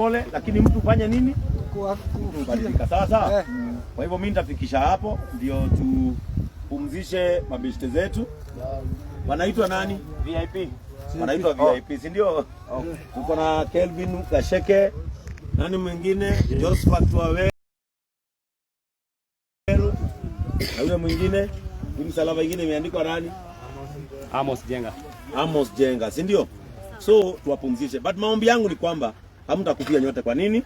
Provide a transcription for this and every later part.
Pole, lakini mtu fanya nini? Kubadilika. Sawa sawa. Kwa hivyo mimi nitafikisha hapo ndio tupumzishe mabeshte zetu. Wanaitwa nani? VIP. Wanaitwa VIP, si ndio? Tuko na Kelvin Gasheke, nani mwingine? Josephat Waweru na yule mwingine, hii msalaba ingine imeandikwa nani? Amos Jenga. Amos Jenga, si ndio? So tuwapumzishe, but maombi yangu ni kwamba hamtakufia nyote. Kwa nini?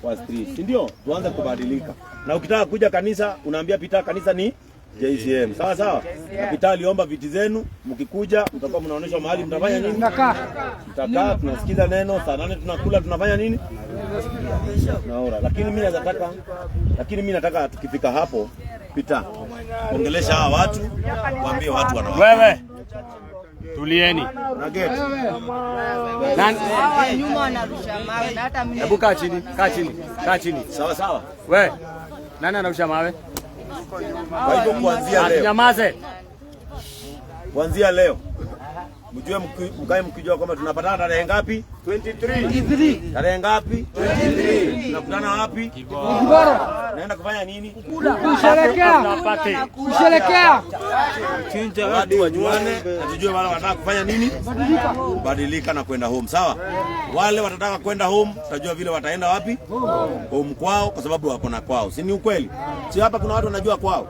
Kwa street, si ndio? Tuanze kubadilika. Na ukitaka kuja kanisa unaambia Peter kanisa ni JCM, sawa sawa. Na Peter aliomba viti zenu, mkikuja mtakuwa mnaonyeshwa mahali mtafanya nini? Mtakaa. Mtakaa, tunasikiza neno, saa 8 tunakula, tunafanya nini? Naora. Lakini mimi nataka tukifika hapo, Peter, ongelesha hawa watu, waambie watu wana Wewe. Tulieni. na get Nani? Hawa nyuma wanarusha mawe na hata mimi. Hebu kaa chini, kaa chini, kaa chini. Sawa sawa. We. Nani anarusha mawe? Kwa hivyo kuanzia leo, Nyamaze. kuanzia leo mjue mkae mkijua kwamba tunapatana tarehe ngapi? 23. Tarehe ngapi? 23. Tunakutana wapi? Kiboro. Naenda kufanya nini? Kusherekea. Tunapate. Kusherekea. Watu wajuane na tujue wale wanataka kufanya nini? Badilika na kwenda home, sawa? Wale watataka kwenda home, tutajua vile wataenda wapi? Home kwao, kwa sababu wako na kwao, si ni ukweli? Si hapa kuna watu wanajua kwao,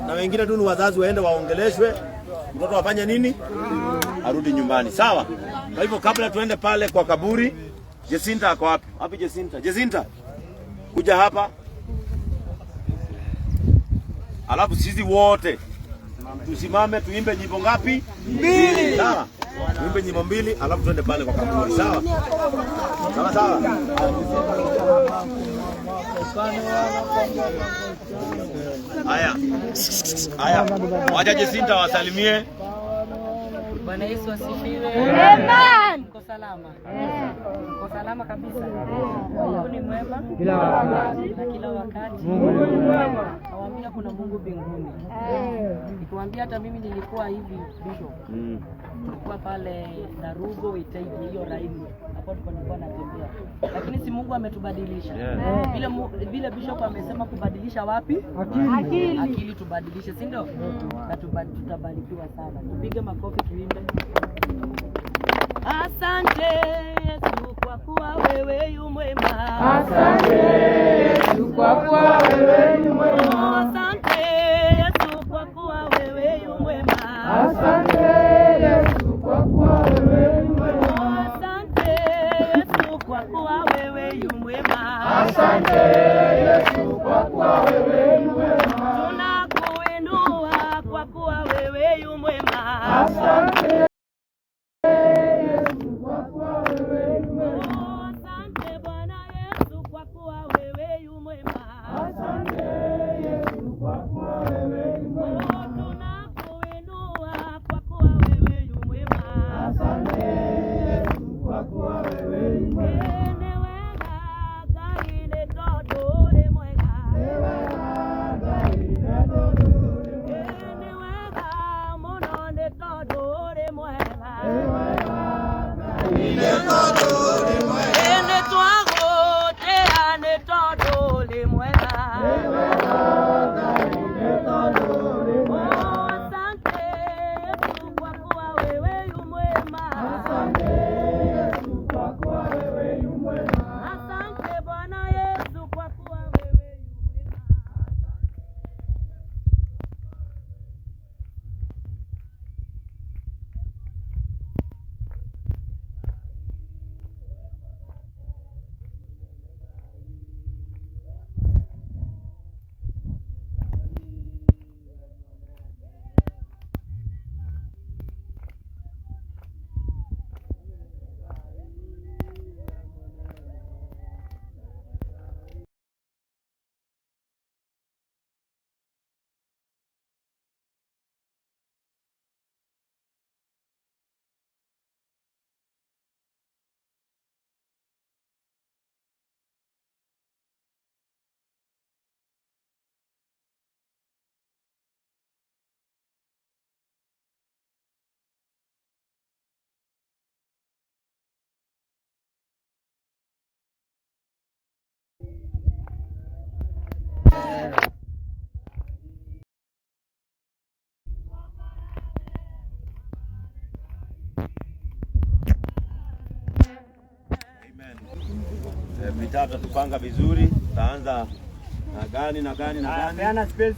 na wengine tu ni wazazi waende waongeleshwe, mtoto afanye nini? Arudi nyumbani, sawa? Kwa hivyo kabla tuende pale kwa kaburi, Jesinta ako wapi? Wapi Jesinta? Jesinta, kuja hapa, alafu sisi wote tusimame tuimbe nyimbo ngapi? Mbili. Sawa, tuimbe nyimbo mbili, alafu tuende pale kwa kaburi, sawa? Sawa sawa. Haya, haya, wacha Jesinta wasalimie. Bwana Yesu asifiwe. Amen. Mko salama? Mko salama kabisa. Mungu ni mwema Kila wakati. na kila wakati. Mungu ni mwema. Nawaambia kuna Mungu mbinguni. Nikiwaambia hata mimi nilikuwa hivi, Bishop. Tulikuwa pale Narugo Witaigi, hiyo laini hapo tulikuwa nilikuwa natembea, lakini si Mungu ametubadilisha vile Bishop amesema kubadilisha wapi? Akili. Akili tubadilishe, si ndio? Na tutabarikiwa sana. Tupige makofi tuimbe. Asante Yesu kwa kuwa wewe yu mwema. Asante Yesu kwa kuwa wewe ni mwema. Asante Yesu kwa kuwa wewe yu mwema. Asante Yesu kwa kuwa wewe ni mwema. Asante Yesu kwa kuwa wewe yu mwema. Asante Yesu kwa kuwa wewe ni mwema. Tunakuinua kwa kuwa wewe yu mwema. Asante Yesu kwa kuwa wewe ni mwema. Asante Bwana Yesu kwa kuwa wewe yu mwema. Asante Yesu kwa kuwa wewe ni mwema. Tunakuinua kwa kuwa wewe yu mwema. Asante Yesu kwa kuwa wewe ni mwema. Nĩ wega Ngai nĩ tondũ ũrĩ mwega. Nĩ wega. Mitaa tutapanga vizuri, tutaanza na gani na gani na gani. Peana space.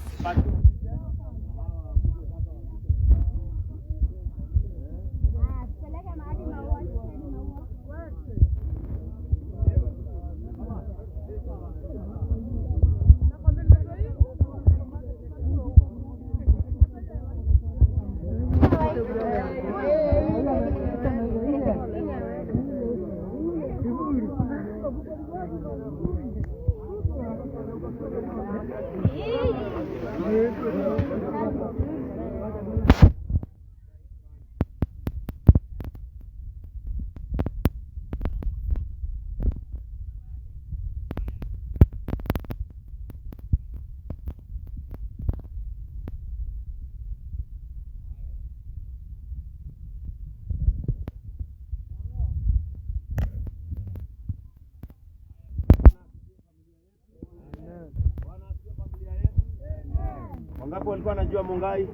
Wangapi walikuwa wanajua Mungai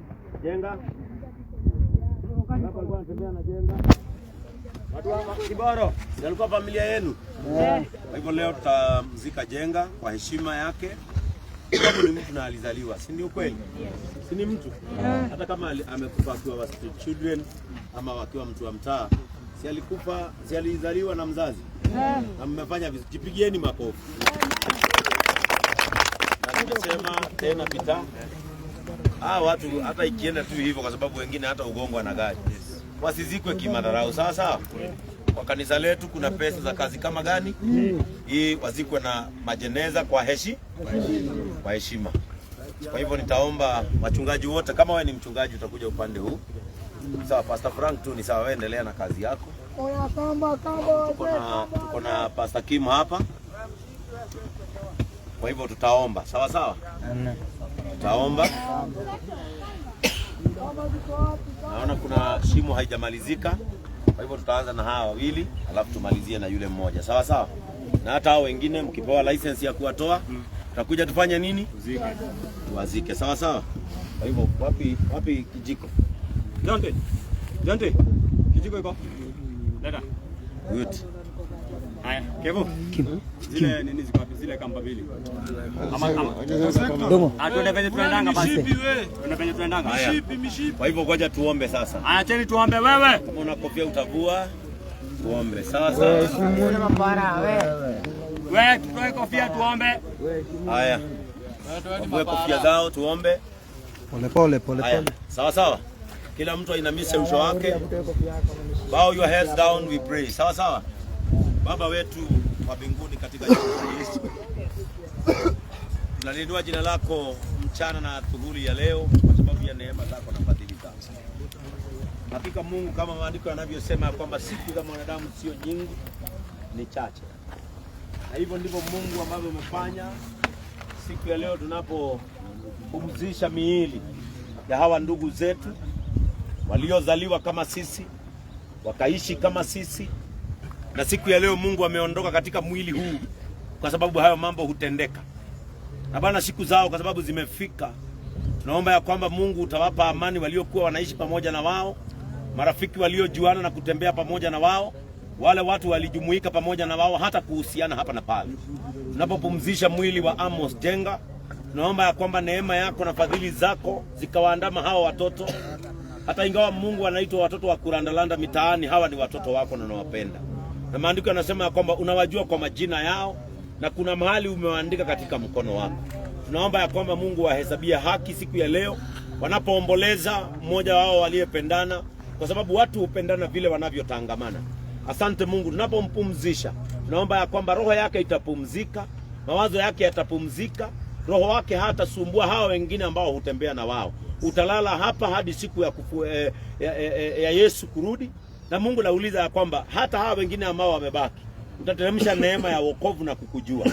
Jenga? Wangapi walikuwa wanatembea na Jenga? Watu wa Kiboro, si alikuwa familia yenu? Kwa hivyo leo tutamzika Jenga kwa heshima yake. Sababu ni mtu na alizaliwa, si ndio kweli? Si ni mtu? Hata kama amekufa akiwa wa street children ama wakiwa mtu wa mtaa, si alikufa, si alizaliwa na mzazi? Na mmefanya vizuri. Jipigieni makofi. Na nimesema tena pita. Watu hata ikienda tu hivyo, kwa sababu wengine hata ugongwa na gari, wasizikwe kimadharau. Sawa sawa. Kwa kanisa letu kuna pesa za kazi kama gani hii, wazikwe na majeneza kwa kwa heshima. Kwa hivyo nitaomba wachungaji wote, kama wewe ni mchungaji utakuja upande huu. Sawa, Pastor Frank tu ni sawa, wewe endelea na kazi yako. Tuko na Pastor Kim hapa. Kwa hivyo tutaomba, sawa sawa. Tutaomba. Naona kuna shimo haijamalizika, kwa hivyo tutaanza na hawa wawili alafu tumalizie na yule mmoja, sawa sawa. Na hata hao wengine mkipewa license ya kuwatoa, tutakuja tufanye nini? Tuwazike, sawa sawa. Kwa hivyo wapi kijiko? Jonte. Jonte. Kijiko iko. Leta. Good. Haya, Kevo. Zile nini ziko wapi? Zile kamba mbili. Ama Ah, tuende penye tunaendanga basi. Tuende penye tunaendanga. Haya. Kwa hivyo ngoja tuombe sasa. Haya, cheni tuombe wewe. Kama una kofia utavua, tuombe. Sawa sawa. Wewe tutoe kofia tuombe. Haya. Wavue kofia zao tuombe. Pole pole pole Haya. pole. Sawa sawa. Kila mtu ainamishe uso wake. Bow your heads down, we pray. Sawa sawa. Baba wetu wa mbinguni, katika jina la Yesu tunaliinua jina lako mchana na adhuhuri ya leo kwa sababu ya neema zako na fadhili zako. Hakika Mungu, kama maandiko yanavyosema ya kwamba siku za mwanadamu sio nyingi, ni chache, na hivyo ndivyo Mungu ambavyo umefanya siku ya leo tunapopumzisha miili ya hawa ndugu zetu waliozaliwa kama sisi, wakaishi kama sisi, na siku ya leo Mungu ameondoka katika mwili huu, kwa sababu hayo mambo hutendeka. Na Bwana, siku zao kwa sababu zimefika, tunaomba ya kwamba Mungu utawapa amani waliokuwa wanaishi pamoja na wao, marafiki waliojuana na kutembea pamoja na wao, wale watu walijumuika pamoja na wao hata kuhusiana hapa na pale. Tunapopumzisha mwili wa Amos Jenga, tunaomba ya kwamba neema yako na fadhili zako zikawaandama hawa watoto. Hata ingawa Mungu anaitwa watoto wa kurandalanda mitaani, hawa ni watoto wako na unawapenda. Na maandiko yanasema ya kwamba unawajua kwa majina yao na kuna mahali umewaandika katika mkono wako. Tunaomba ya kwamba Mungu wahesabie haki siku ya leo wanapoomboleza mmoja wao waliyependana, kwa sababu watu hupendana vile wanavyotangamana. Asante Mungu, tunapompumzisha tunaomba ya kwamba roho yake itapumzika, mawazo yake yatapumzika, roho wake hatasumbua hawa wengine ambao hutembea na wao. Utalala hapa hadi siku ya, ya Yesu kurudi. Na Mungu nauliza ya kwamba hata hawa wengine ambao wamebaki utateremsha neema ya wokovu na kukujua,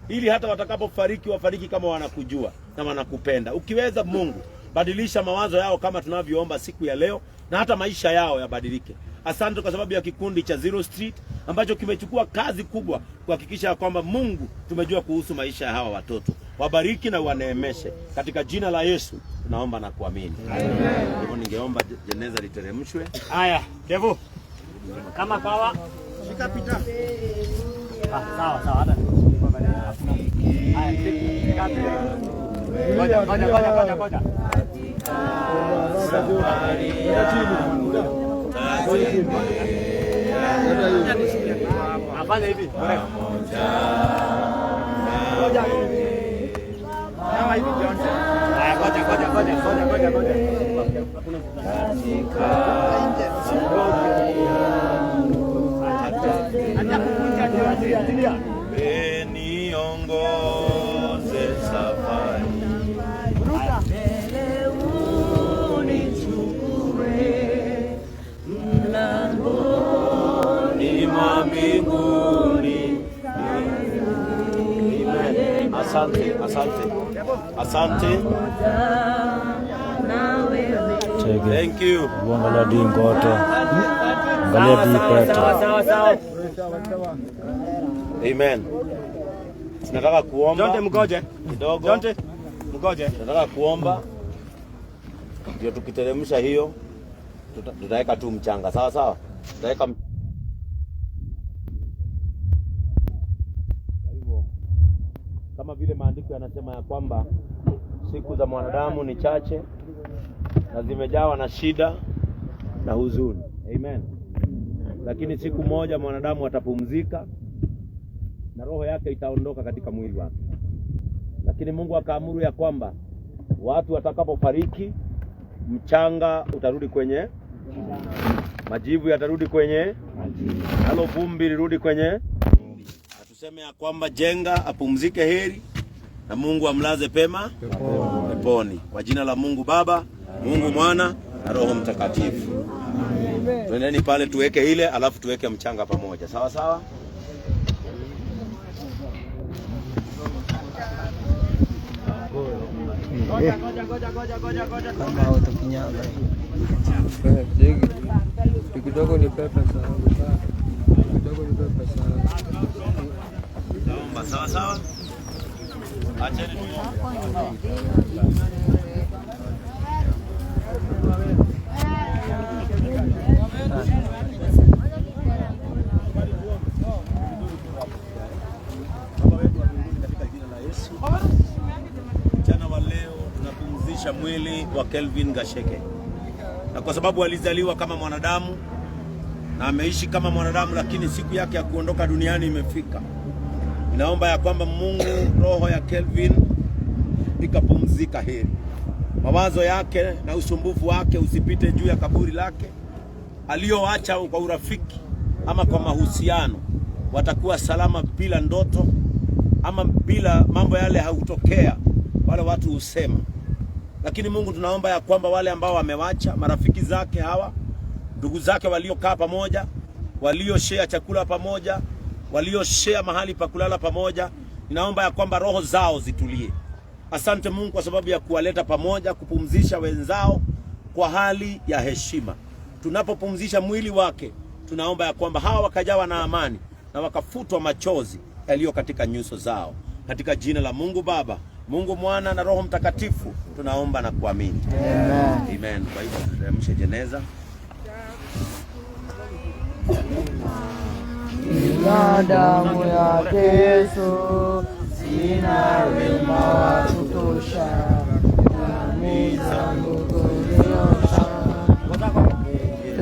ili hata watakapofariki wafariki kama wanakujua na wanakupenda. Ukiweza Mungu, badilisha mawazo yao kama tunavyoomba siku ya leo, na hata maisha yao yabadilike. Asante kwa sababu ya kikundi cha Zero Street ambacho kimechukua kazi kubwa kuhakikisha kwamba Mungu tumejua kuhusu maisha ya hawa watoto. Wabariki na waneemeshe katika jina la Yesu tunaomba na kuamini. Amen. Hivyo ningeomba jeneza literemshwe. Haya, Kevo. Kama kawa. Shika pita. Sawa sawa, hata haya. Ngoja ngoja ngoja ngoja ngoja. Afanya hivi. Ngoja. Kama hivi Johnson. Haya, ngoja ngoja ngoja ngoja ngoja ngoja. Acha kukunja atilia. Niongoze safari. Mbele unichukue mlangoni mwa mbinguni. Amen. Asante, asante. Asante. na wewe. Cheki. Thank you. Angalia di ngoto. Angalia di pete. Sawa sawa. Amen. Tunataka kuomba Jonte mgoje. kidogo. Jonte mgoje. Tunataka kuomba ndio tukiteremsha hiyo tutaweka tu mchanga, sawa sawa. Tutaweka Kwa hivyo kama vile maandiko yanasema ya kwamba siku za mwanadamu ni chache na zimejawa na shida na huzuni. Amen. Lakini siku moja mwanadamu atapumzika na roho yake itaondoka katika mwili wake. Lakini Mungu akaamuru ya kwamba watu watakapofariki, mchanga utarudi kwenye majivu, yatarudi kwenye nalo vumbi lirudi kwenye. Atuseme ya kwamba Jenga apumzike heri na Mungu amlaze pema peponi. Kwa jina la Mungu Baba, Mungu Mwana na Roho Mtakatifu. Twendeni pale tuweke ile, alafu tuweke mchanga pamoja, sawa sawa. Kama utakinyaga. Kidogo ni pepe sana. Kidogo ni pepe sana. Taomba sawa sawa. Acheni tuombe. Baba wetu wa mbinguni, katika jina la Yesu, mchana wa leo tunapumzisha mwili wa Kelvin Gacheke, na kwa sababu alizaliwa kama mwanadamu na ameishi kama mwanadamu, lakini siku yake ya kuondoka duniani imefika. Ninaomba ya kwamba Mungu, roho ya Kelvin ikapumzika heri, mawazo yake na usumbufu wake usipite juu ya kaburi lake aliyoacha kwa urafiki ama kwa mahusiano, watakuwa salama bila ndoto ama bila mambo yale hautokea wale watu husema. Lakini Mungu, tunaomba ya kwamba wale ambao wamewacha marafiki zake hawa, ndugu zake waliokaa pamoja, walioshare chakula pamoja, walioshare mahali pa kulala pamoja, ninaomba ya kwamba roho zao zitulie. Asante Mungu kwa sababu ya kuwaleta pamoja, kupumzisha wenzao kwa hali ya heshima. Tunapopumzisha mwili wake, tunaomba ya kwamba hawa wakajawa na amani na wakafutwa machozi yaliyo katika nyuso zao. Katika jina la Mungu Baba, Mungu Mwana na Roho Mtakatifu tunaomba na kuamini. Amen. Amen. Kwa hivyo tuteremshe jeneza. Ila damu yake Yesu, sina wema wa kutosha, dhambi zangu kuziosha.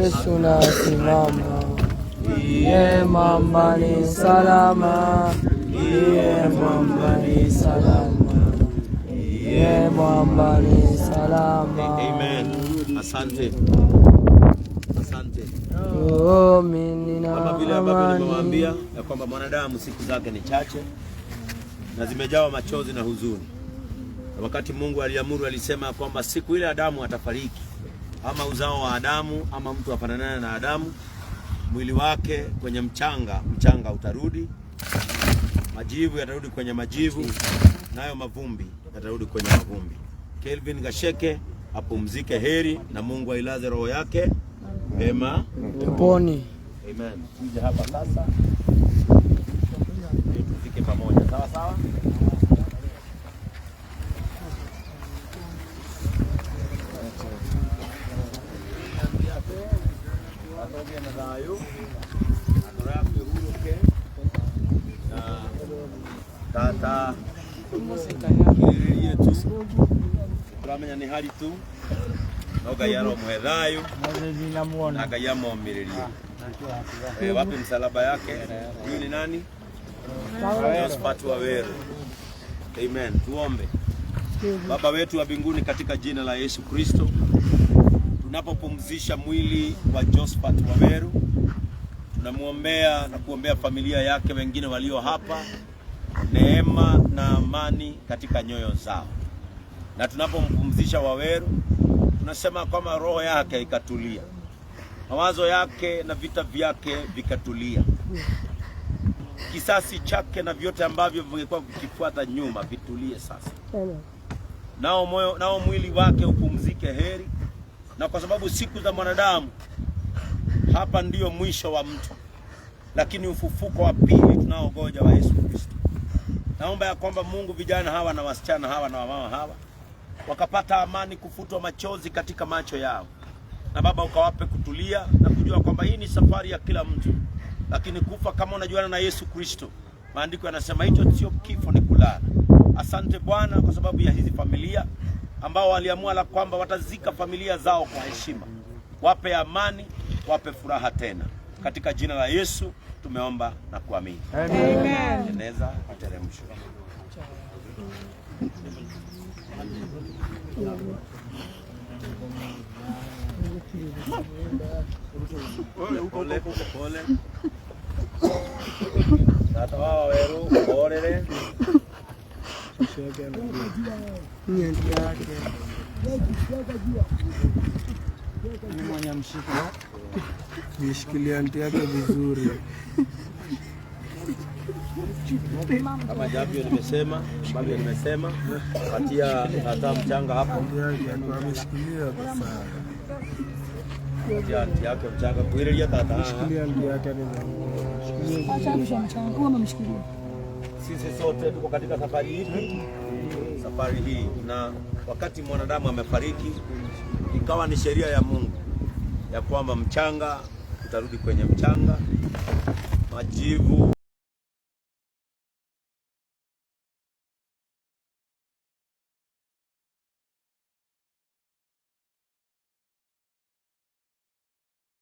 Yesu nasimama, ndiye mwamba ni salama, ndiye mwamba ni salama, ndiye mwamba ni salama. Amen. Asante. Asante. Oh, mimi nina Kama vile ambavyo amani. nimewaambia ya kwamba mwanadamu siku zake ni chache na zimejawa machozi na huzuni. Na wakati Mungu aliamuru, alisema kwamba siku ile Adamu atafariki, ama uzao wa Adamu ama mtu afananane na Adamu, mwili wake kwenye mchanga, mchanga utarudi, majivu yatarudi kwenye majivu, nayo mavumbi yatarudi kwenye mavumbi. Kelvin Gacheke apumzike heri na Mungu ailaze roho yake pema Peponi. Amen. Tuje hapa sasa ndio tufike pamoja, sawa sawa. Tata kiriririe tu turamenya nĩ haritu no Ngai aromũhe thayũ na Ngai amomĩrĩrie. Wapi msalaba yake? Huyu ni nani? Josephat Waweru. Amen. Tuombe. Baba wetu wa mbinguni, katika jina la Yesu Kristo, tunapopumzisha mwili wa Josephat Waweru, tunamwombea na kuombea familia yake, wengine walio hapa, neema na amani katika nyoyo zao. Na tunapompumzisha Waweru, tunasema kwamba roho yake ikatulia, mawazo yake na vita vyake vikatulia, kisasi chake na vyote ambavyo vingekuwa vikifuata nyuma vitulie sasa, nao moyo, nao mwili wake upumzike heri, na kwa sababu siku za mwanadamu hapa ndiyo mwisho wa mtu, lakini ufufuko wa pili tunaogoja wa Yesu Kristo. Naomba ya kwamba Mungu, vijana hawa na wasichana hawa na wamama hawa wakapata amani, kufutwa machozi katika macho yao, na Baba ukawape kutulia na kujua kwamba hii ni safari ya kila mtu, lakini kufa kama unajuana na Yesu Kristo, maandiko yanasema hicho sio kifo, ni kulala. Asante Bwana kwa sababu ya hizi familia ambao waliamua la kwamba watazika familia zao kwa heshima. Wape amani, wape furaha tena, katika jina la Yesu tumeomba na kuamini. Amen. Eneza iteremshwe. Pole pole. Tata wa Waweru orere. Nishikilia anti yake vizuri. Kama javyo nimesema, ambavyo nimesema, patia tata mchanga hapo. Anti yake ameshikilia sasa. Patia anti yake mchanga kuireria tata. Shikilia anti yake ni. Sisi sote tuko katika safari hii, safari hii, na wakati mwanadamu amefariki, ikawa ni sheria ya Mungu ya kwamba mchanga utarudi kwenye mchanga, majivu